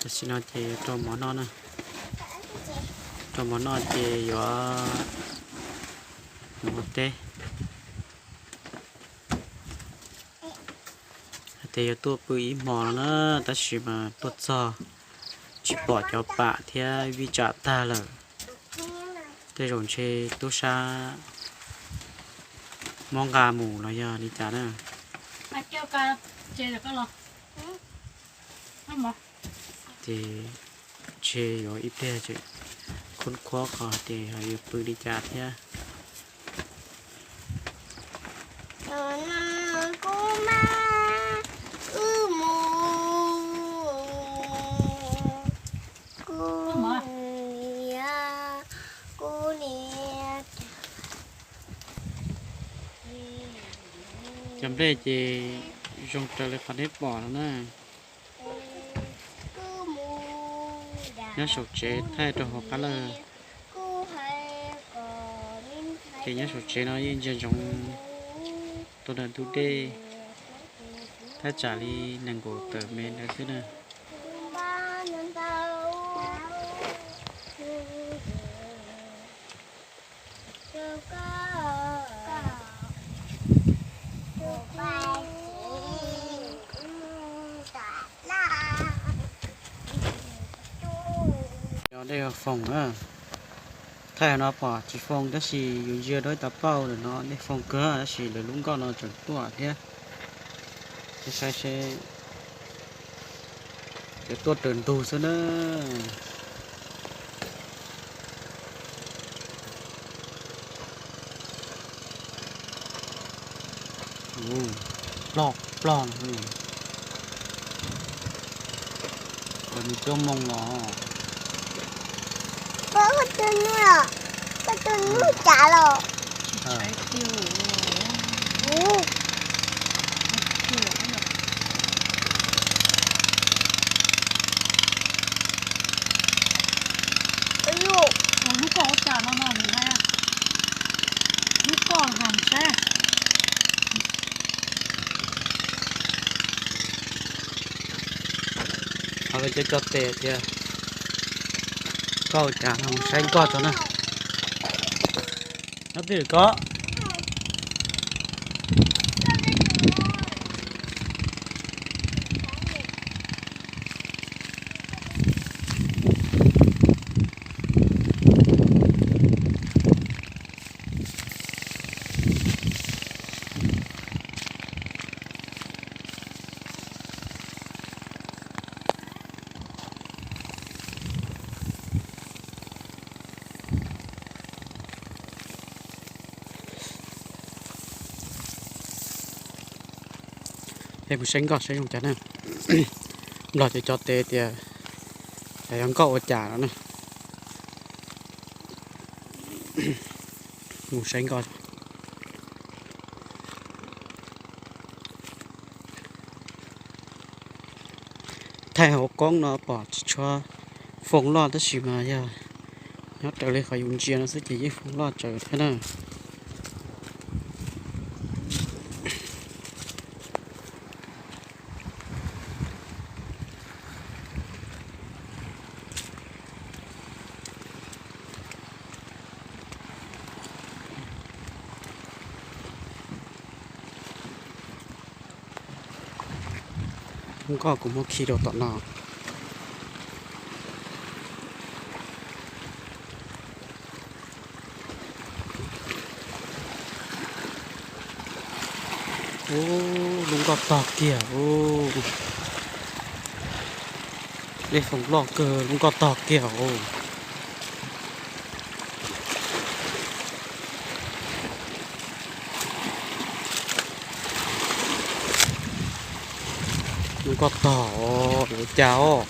Tam sim no ces yuav rau mov noj na. Rau mov noj ces yuav mus ua teb. Hais tias yuav tuaj pw ib hmo no na, tab sis mas tuaj txog tsis pom cov pam thiab vij tsam tag lawm. Tej zaum ntshe tub sab muab nqa mus los yog li cas na. Ces ntshe yuav ib pliag tseem khoob khuab qhov tias yuav pw li cas thiab. Cov nplej ces zoo raws li qhov nej pom no na. Nyob saum tsev thaij rau hauv qab lawm. Ces nyob saum tsev no yeej ntsia ntsoov tuaj ntawm ntug dej thaj tsam li nees nkaum tawm mev ntawd xwb na. Cov dej foom na, thaij no pom tsis foom tab sis yus ntsia rau ib tag pauj ntawm no dej foom kawg tab sis lawv lub nkoj no tseem tuaj thiab. Saib seb, ces tuaj raws ntug xwb na. Ploj ploj, cov nws coob moo los. Koj tus nus, koj tus nus cas los? Lub koj ua cas no no nws hais, lub koj hais saib. Ho lawv cov cov tes tias koj ua cas no mus saib nkoj tso na. Nyob twj ywm koj. Peb mus saib nkoj saib zoo cas na. Nplog cov cov tes tias yog nkoj ua cas no na. Mus saib nkoj. Thaij hauv koob no pom tsis tshua foom loj tab sis mas yog nyob raws li qhov yus ntsia no xwb ces yeej foom loj tsawv thiab na. Nkoj kuv muab khi rau tom no. Ub, lub nkoj tog kiag ub. Dej foom loj kawg, lub nkoj tog kiag ub. Lub nkoj tog os, yuav cas os.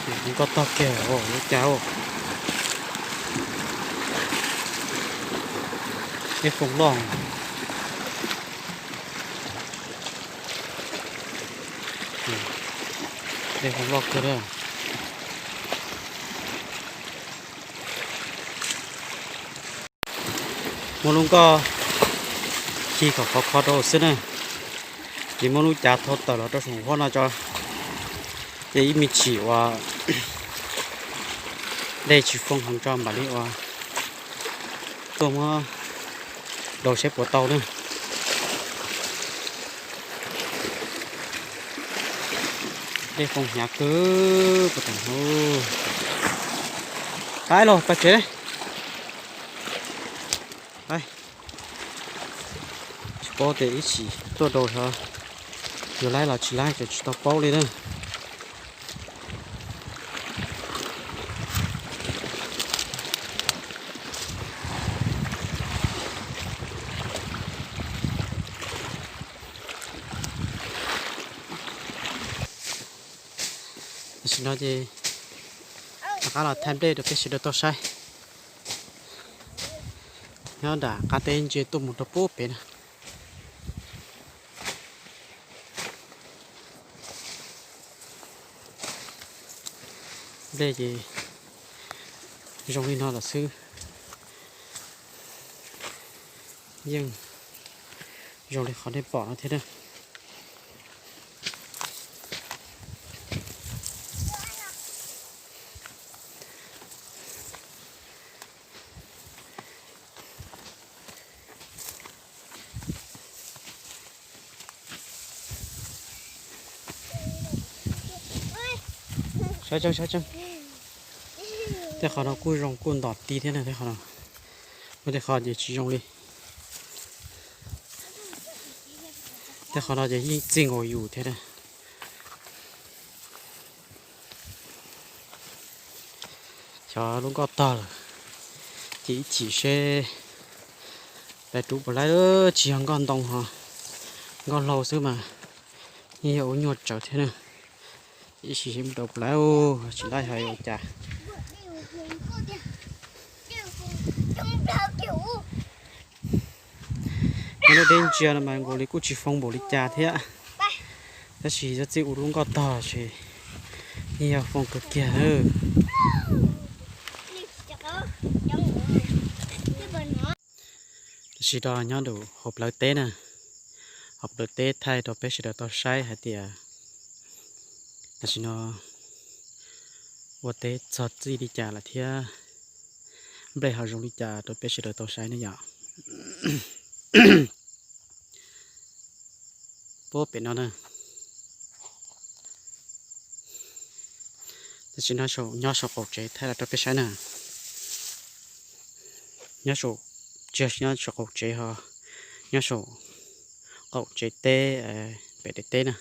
Lub nkoj tog kiag os, yuav cas os. Dej foom loj. Dej foom loj kawg na. Muab lub nkoj khi kom khov kho rau xwb na. Ces muab lub cav thau tawm los rau saum huab no tso, ces ib me chim uas dej tsis foo heev tso mam li ua tuaj muab daus saib puas tau na. Dej foo hnyav kawg puas tam hauv. Pab los tag tsev. Tsis paub tias ib chim tuaj daus xyov yuav laib los tsis laib ces tsis tau paub li na. Tam sim no ces rov qab los thaij nplej rau peb sawv daws tau saib. Nyob nram qab teb ntsia tuaj mus rau pub pem na. Nplej ces zoo li no lawm xwb, yeej zoo li qhov nej pom no thiab na. Saib tseeb, saib tseeb. Tej qhov no kuj zoo kuj ntom ti thiab na, tej qhov no. Muaj tej qhov ces tsis zoo li. Tej qhov no ces yeej txij nkaus yus thiab na. Xyov lub nkoj tog lawm, ces ib chim seb peb rub puas laib, tsis yog nkoj ntoo ho, nkoj hlau xwb mas yeej yog ua nyuaj tsawv thiab na. Ib sim seb rau puas laib, tsis laib ho ua cas. Nyob deb ntsia no mas nkaus li kuj tsis foo npaum li cas thiab, tab sis yog txij ua lub nkoj tog ces yeej yog foo kawg kiag na. Tam sim no nyob rau hauv plawv teb na, hauv plawv teb thaij rau peb sawv daws tau saib hais tias tam sim no ua teb txog txij li cas lawm thiab nplej ho zoo li cas rau peb sawv daws tau saib ne yom. Pub pem no na. Tam sim no nyob saum qaum tsev thaij los rau peb saib na. Nyob saum, tsis yog nyob saum qaum tsev ho, nyob saum qaum tsev teb, pem daim teb na,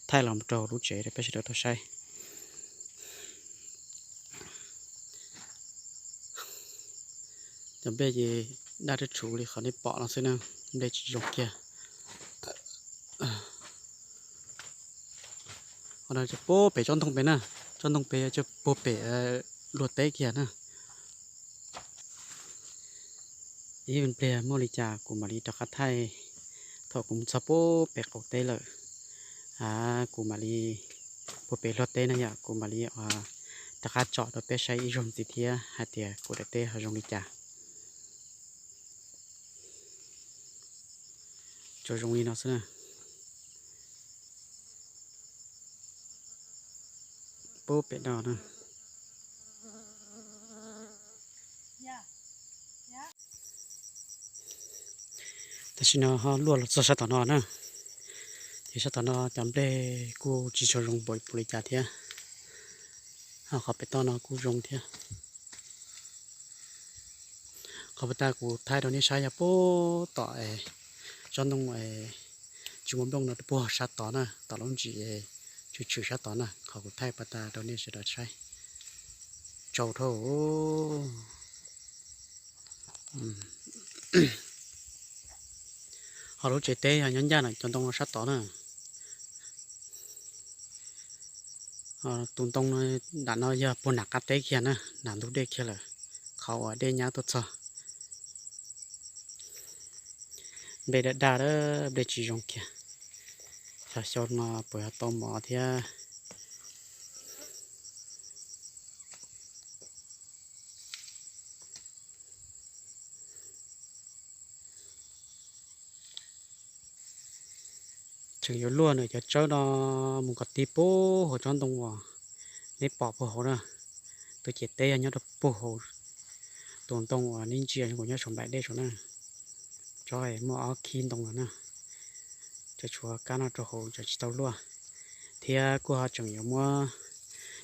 thaij los mus rau lub tsev rau peb sawv daws tau saib. Cov nplej ces daj rhuv li qhov nej pom no xwb na, nplej tsis zoo kiag. Qhov no puag pem tsob ntoo pem na, tsob ntoo pem yog puag pem luag teb kiag na. Ib pliag muaj li cas kuv mam li rov qab thaij, thaum kuv mus txog puag pem qaum teb lawm, kuv mam li, puag pem luag teb na yom, kuv mam li rov qab tsom rau peb saib ib zaug ntxiv thiab hais tias kuv daim teb ho zoo li cas. Tsuas zoo li no xwb na. Puag pem no na. Tam sim no ho luaj los txog sab tom no na, ces sab tom no cov nplej kuj tsis tshua zoo npaum li cas thiab, ho qhov pem toj no kuj zoo thiab. Qhov puag ta kuv thaij rau nej saib yog puag tom tsob ntoo tsis muaj nplooj no puag sab tod na, tom lub ntsis tshwm tshwm sab tod na, qhov kuv thaij puag ta rau nej sawv daws saib. Tsau dhau. Ho lub tsev teb yog nyob ncaj no cov ntoo no sab tod na. Tus ntoo nram no yog puag nram qab teb kiag na, nram ntug dej kiag lawm, qhov uas dej nyab tuaj txog. Nplej daj daj, nplej tsis zoo kiag. Xyov xyoo no puas yog tau mov thiab. Tseem yuav luaj nws cov tsawb no mus kom tib puag hauv tsob ntoo uas neb pom puag hauv na. Tus ciam teb yog nyob rau puag hauv tus ntoo uas neb ntsia kuv nyob saum nplaim dej saum na. Tsob muaj ob khib ntoo no na. Cov tshuav kab no rau hauv tseem tsis tau luaj. Thiab kuj ho tseem yuav muab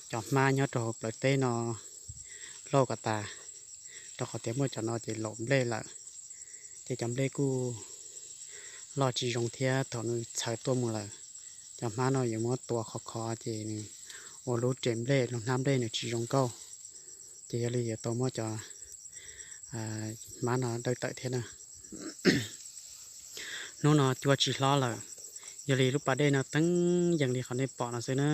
cov hmab nyob rau hauv plawv teb no lauj kom tas, rau qhov tias muaj cov no ces laum nplej lawm, ces cov nplej kuj loj tsis zoo thiab thaum nws txhawv tuaj mus lawm, cov hmab no yuav muab tua khov khov ces nws ua lub res nplej, lub hnab nplej nws tsis zoo nkauj. Ces yog li yuav tau muab cov hmab no dawj tawm thiab na. Hnub no cua tsis hlob lawm, yog li lub pas dej no teeb yees li qhov nej pom no xwb na.